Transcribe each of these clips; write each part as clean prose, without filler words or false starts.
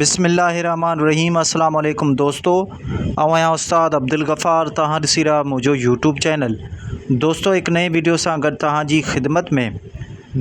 بسم الله الرحمن الرحيم السلام عليڪم دوستو آئون آهيان استاد عبدالغفار توهان ڏسي رهيا منهنجو يوٽيوب چينل دوستو هڪ نئين ويڊيو سان گڏ توهان جي خدمت ۾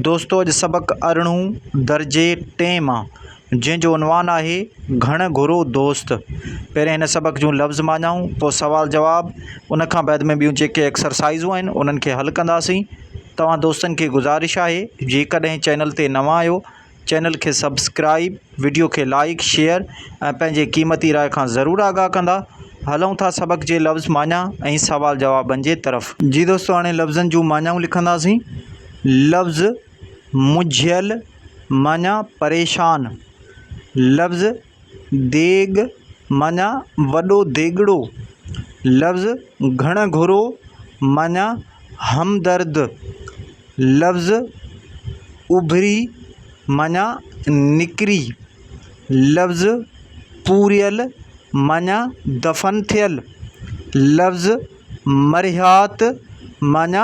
دوستو اڄ سبق ارڙهون درجي ٽئين مان جنهن جو عنوان آهي گهڻ گهرو دوست پهرين هن سبق جون لفظ معنائون پوء سوال جواب ان کان بعد ۾ ٻيون جيڪي ايڪسرسائزون آهن انهن کي حل ڪنداسين توهان دوستن کي گذارش آهي جيڪڏهن چينل تي نوان آهيو چينل کي سبسڪرائيب، وڊيو کي لائيڪ، شيئر ۽ پنهنجي قيمتي راء کان ضرور آگاهه ڪندا. هلون ٿا سبق جي لفظ معنيٰ ۽ سوال جوابن جي طرف. جي دوستو هاڻي لفظن جون معنائون لکنداسين. لفظ منجهيل معنيٰ پريشان. لفظ ديڳ معنيٰ وڏو ديڳڙو. لفظ گهڻ گهرو معنيٰ همدرد. لفظ اڀري معنيٰ نڪري. لفظ پوريل معنيٰ دفن ٿيل. لفظ مرهيات معنيٰ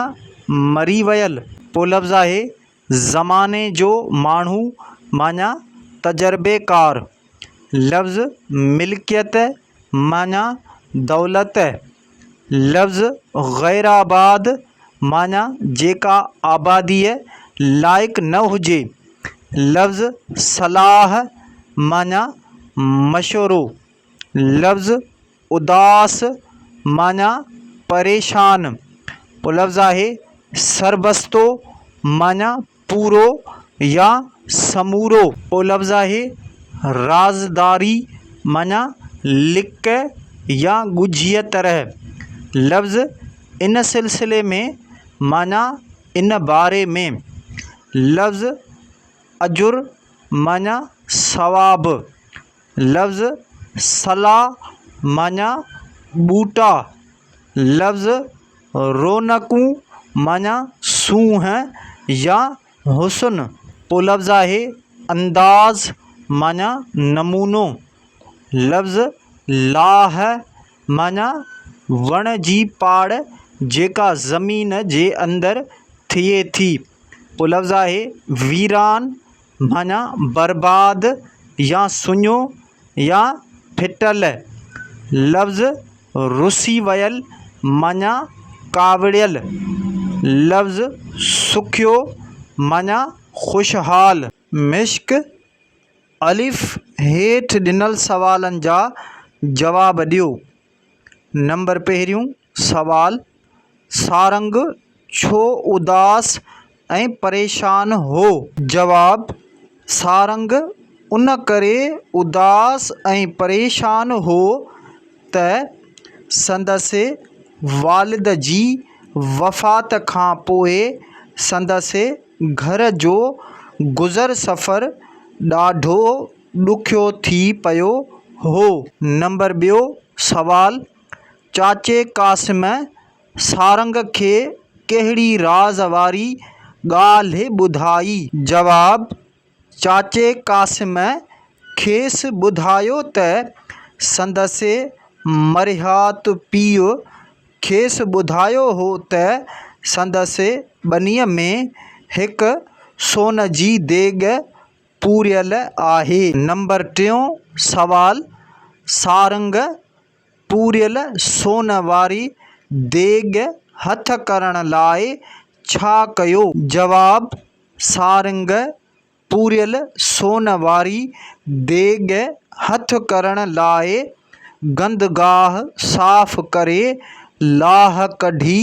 مري ويل. پوء لفظ آهي زماني جو ماڻهو معنيٰ تجربيڪار. لفظ ملڪيت معنيٰ دولت. لفظ غيرآباد معنيٰ جيڪا آباديء لائق نه هجي. لفظ صلاح معنيٰ مشورو. لفظ اداس معنيٰ پريشان. پوء لفظ آهي سربستو معنيٰ پورو يا سمورو. پوء لفظ آهي رازداري معنيٰ لڪ يا ڳجهيء طرح. لفظ ان سلسلي ۾ معنيٰ ان باري ۾. لفظ اجر معنيٰ ثواب. لفظ سلا معنيٰ ٻوٽا. لفظ رونقون معنيٰ سونهن يا حسن. پوء لفظ آهي انداز معنيٰ نمونو. لفظ لاهه معنيٰ وڻ جي پاڙ جيڪا زمين جي اندر ٿئي ٿي. پوء لفظ آهي ويران معنيٰ برباد يا سڃو يا ڦٽل. لفظ رسي ويل معنيٰ ڪاوڙيل. لفظ سکيو معنيٰ خوشحال. مشق، الف، هيٺ ڏنل سوالن جا جواب ڏيو. نمبر پهريون سوال، سارنگ ڇو اداس ۽ پريشان هو؟ جواب، سارنگ ان ڪري اداس ۽ پريشان هو ته سندس والد جي وفات کان پوء سندس گهر جو گذر سفر ڏاڍو ڏکيو ٿي پيو هو. نمبر ٻيو سوال، چاچي قاسم سارنگ کي ڪهڙي راز واري ڳالهه ٻڌائي؟ جواب، چاچي قاسم کيس ٻڌايو ته سندس مرحيات پيء کيس ٻڌايو هو ته سندس ٻنيء ۾ هڪ سون جي ديڳ پوريل آهي. نمبر ٽيون سوال، سارنگ پوريل سون واري ديڳ هٿ ڪرڻ لاء ڇا ڪيو؟ جواب، سارنگ پوريل سون واري ديڳ هٿ ڪرڻ لاء گندگاهه صاف ڪري لاهه ڪڍي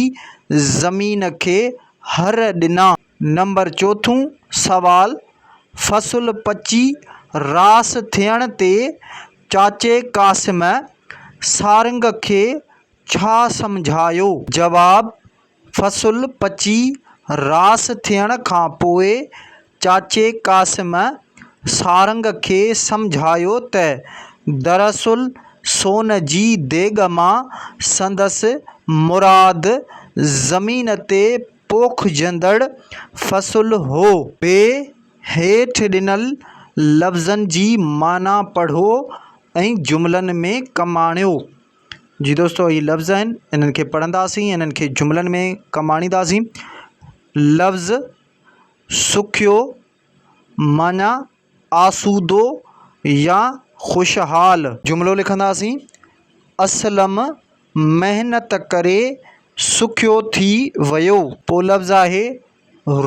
زمين کي هر ڏنا. نمبر چوٿون سوال، فصل پچي راس ٿيڻ تي چاچي قاسم سارنگ کي ڇا سمجهايو؟ جواب، فصل پچي راس ٿيڻ کان پوء چاچي قاسم سارنگ کي سمجهايو ته دراصل سون جي ديڳ مان سندس مراد زمين تي پوکجندڙ فصل هو. بي هيٺ ڏنل لفظن جي معنيٰ پڙهو ۽ جملن ۾ ڪم آڻيو. جي دوستو هي لفظ آهن انهن کي پڙهنداسين انهن کي جملن ۾ ڪم آڻينداسين. لفظ سکيو معنيٰ آسودو يا خوشحال. جملو لکنداسين، اسلم محنت ڪري سکيو ٿي ويو. پوء لفظ آهي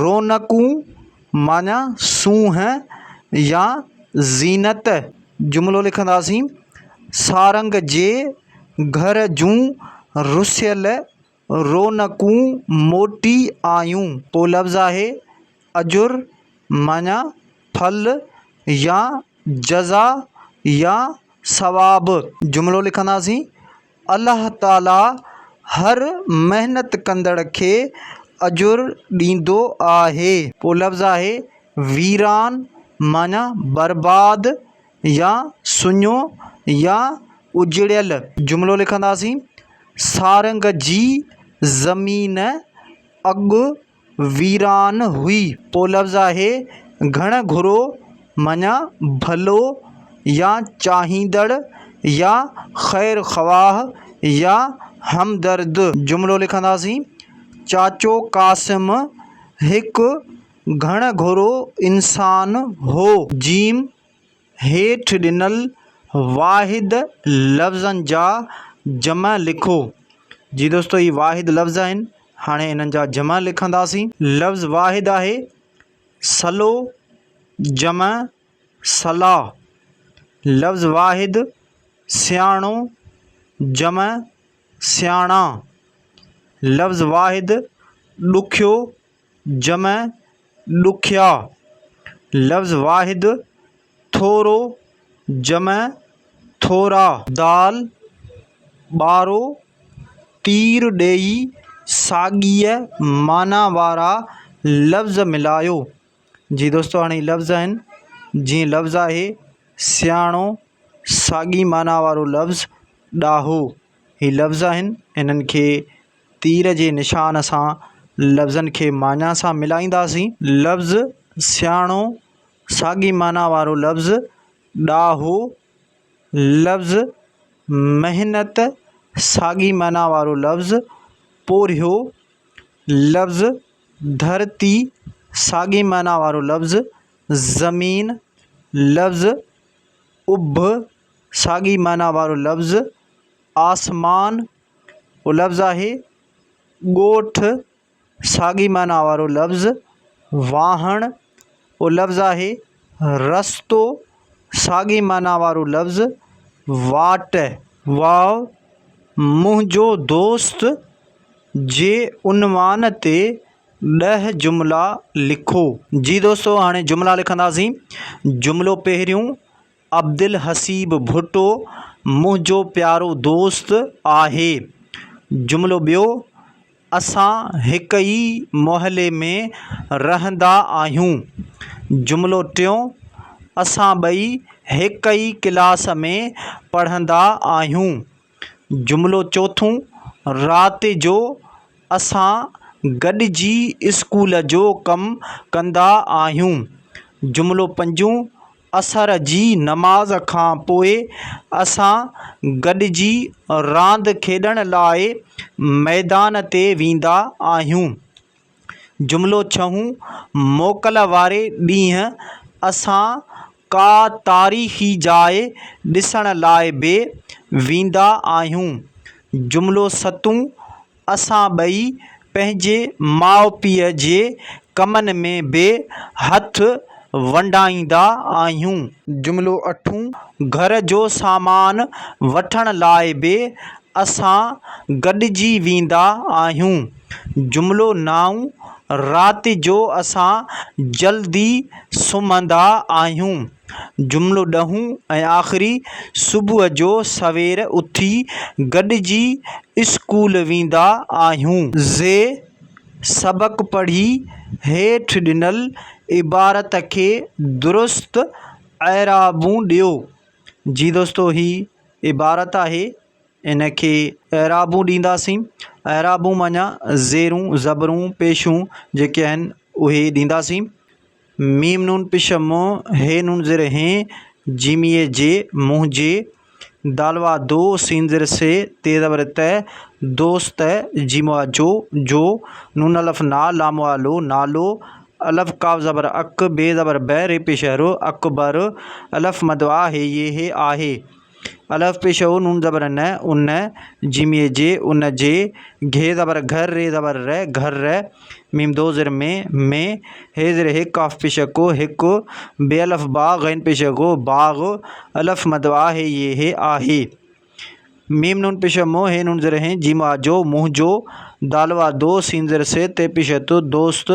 رونقون معنيٰ سونهن يا زينت. جملو لکنداسين، سارنگ جي گهر جون رسيل رونقون موٽي آيون. پوء لفظ آهي اجر معنيٰ ڦل يا جزا يا ثواب. جملو لکنداسين، الله تعاليٰ هر محنت ڪندڙ کي اجر ڏيندو آهي. پوء لفظ آهي ويران معنيٰ برباد يا سڃو يا اجڙيل. جملو لکنداسين، سارنگ جي زمين اڳ ويران هئي. پوء لفظ آهي گهڻ گهرو معنيٰ ڀلو يا چاهيندڙ يا خير خواهه يا همدرد. جملو لکنداسين، چاچو قاسم هڪ گهڻ گهرو انسان هو. جيم، هيٺ ڏنل واحد لفظن جا جمع لکو. جي دوستو هي واحد لفظ آهن هاڻي انهن جا جمع لکنداسين. لفظ واحد آهي سلو جمع سلا. لفظ واحد سياڻو جمع سياڻا. لفظ واحد ڏکيو جمع ڏکيا. لفظ واحد ٿورو جمع ٿورا. دال ٻارو تير ڏيئي ساڳيء معنيٰ وارا لفظ ملايو. جي دوستو هاڻي لفظ آهن جيئن لفظ آهي سياڻو ساڳي معنيٰ وارو لفظ ڏاهو هي لفظ آهن انهن کي تير جي نشان سان لفظن کي معنيٰ سان ملائينداسين. لفظ سياڻو ساڳي معنيٰ وارو لفظ ڏاهو، لفظ محنت ساڳي معنيٰ وارو لفظ پورهيو، لفظ ڌرتي ساڳي معنيٰ وارو لفظ زمين، لفظ اڀ ساڳي معنيٰ وارو لفظ آسمان، اهو لفظ آهي ڳوٺ ساڳي معنيٰ وارو لفظ واهڻ اهو لفظ آهي رستو ساڳي معنيٰ وارو لفظ واٽ. واء منهنجو دوست جي عنوان تي ڏهه جملا لکو. جي دوستو هاڻي جملا لکنداسين. جملو پهريون عبدالحسيب ڀٽو منهنجو پيارو دوست آهي. جملو ٻيو، اسان هڪ ئي محلي ۾ رهندا آهيون. جملو ٽيون، اسان ٻئي هڪ ئي ڪلاس ۾ پڙهندا آهيون. جملو چوٿون، رات جو اسان گڏجي اسڪول جو ڪم ڪندا آهيون. جملو پنجون، عصر جي نماز کان پوء اسان گڏجي راند کيڏڻ لاء ميدان تي ويندا آهيون. جملو ڇهون، موڪل واري ڏينهن اسان ڪا تاريخي جاء ڏسڻ لاء به ويندا آهيون. جملو ستون، اسان ٻئي پنهنجي ماء پيء جي ڪمن ۾ به هٿ ونڊائيندا آهيون. جملو اٺون، گهر جو سامان وٺڻ لاء به اسان گڏجي ويندا آهيون. جملو نائون، رات جو اسان جلدي سمهندا آهيون. جملو ڏهون ۽ آخري، صبح جو سوير اٿي گڏجي اسڪول ويندا آهيون. زي، سبق پڙهي هيٺ ڏنل عبارت کي درست اعرابون ڏيو. جي دوستو هي عبارت آهي ان کي اعرابون ڏينداسين. اعرابون معنيٰ زيرون، زبرون، پيشون جيڪي آهن اهي ڏينداسين. ميم نون پش م، هي نون زير هين، جيم يي جي، منهنجي، دال واء دو، سين زير سي، تي زبر ت، دوست، جيم واء جو، جو، نون الف نا، لام واء لو، نالو، الف ڪاف زبر اڪ، بي زبر ب، ري پيش ر، اڪبر، الف مد آ، هي يي هي آهي. الف پيش او، نون زبر ن، ان، جيم يي جي، ان جي، گهي زبر گهه، ري زبر ر، گهر، ميم دو زر م، ۾ هي زر هڪ، ڪاف پيش ڪ، هڪ، بي الف با، غين پيش غ، باغ، الف مد آ، هي يي هي آهي. ميم نون پيش م، هي نون زر هين، جيم آ جو، منهنجو، دال وا دو، سين زر سي، تي پيش ت، دوست،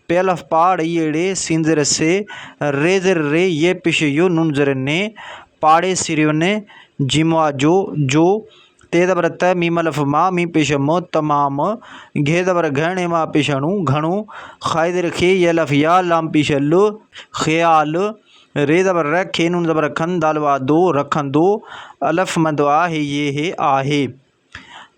پي الف پا، ڙ يي ڙي، سين زر سي، ري زر ري، يي پيش يو، نون زر ني، پاڙيسرين، جيم آ جو، جو، تي زبر ت، ميم الف ما، ميم پيش م، تمام، گهي زبر گهه، ڻي ما پيش ڻو، گهڻو، خاء زر خي، يي الف يا، لام پيش ل، خيال، ري زبر ر، کي نون زبر کن، دال واء دو، رکندو، الف مد آ، هي يي هي آهي.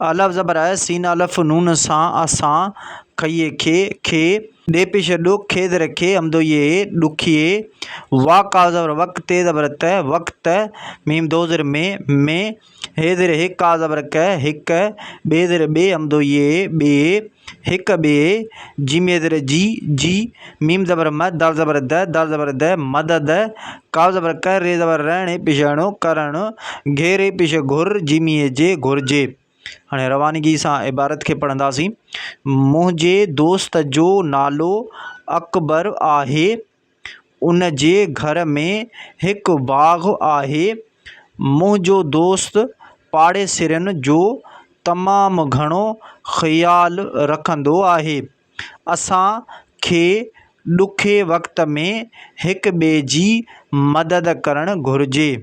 الف زبر ا، سين الف نون سان، اسان، کيي کي، کي، ڏي پيش ڏ، کي زر کي، همزو يي اي، ڏکيي، وا قاف زبر وق، تي زبر ت، وقت، ميم دو زر م، ۾، هي زر هڪ، ڪا زبر ڪ، هڪ، ٻي زر ٻي، همزو يي اي، ٻي، هڪ ٻي، جيم يي زر جي، جي، ميم زبر م، دال زبر د، دال زبر د، مدد، قاف زبر ڪ، ري زبر ر، ڻي پيش ڻ، ڪرڻ، گهي ري پيش گهر، جيم يي جي، گهرجي. هاڻي روانگي سان عبارت کي پڙهنداسين. منهنجي دوست جو نالو اڪبر آهي. ان جي گهر ۾ هڪ باغ آهي. منهنجو دوست پاڙيسرين جو تمام گهڻو خيال رکندو آهي. اسان کي ڏکي وقت ۾ هڪ ٻئي جي مدد ڪرڻ گهرجي.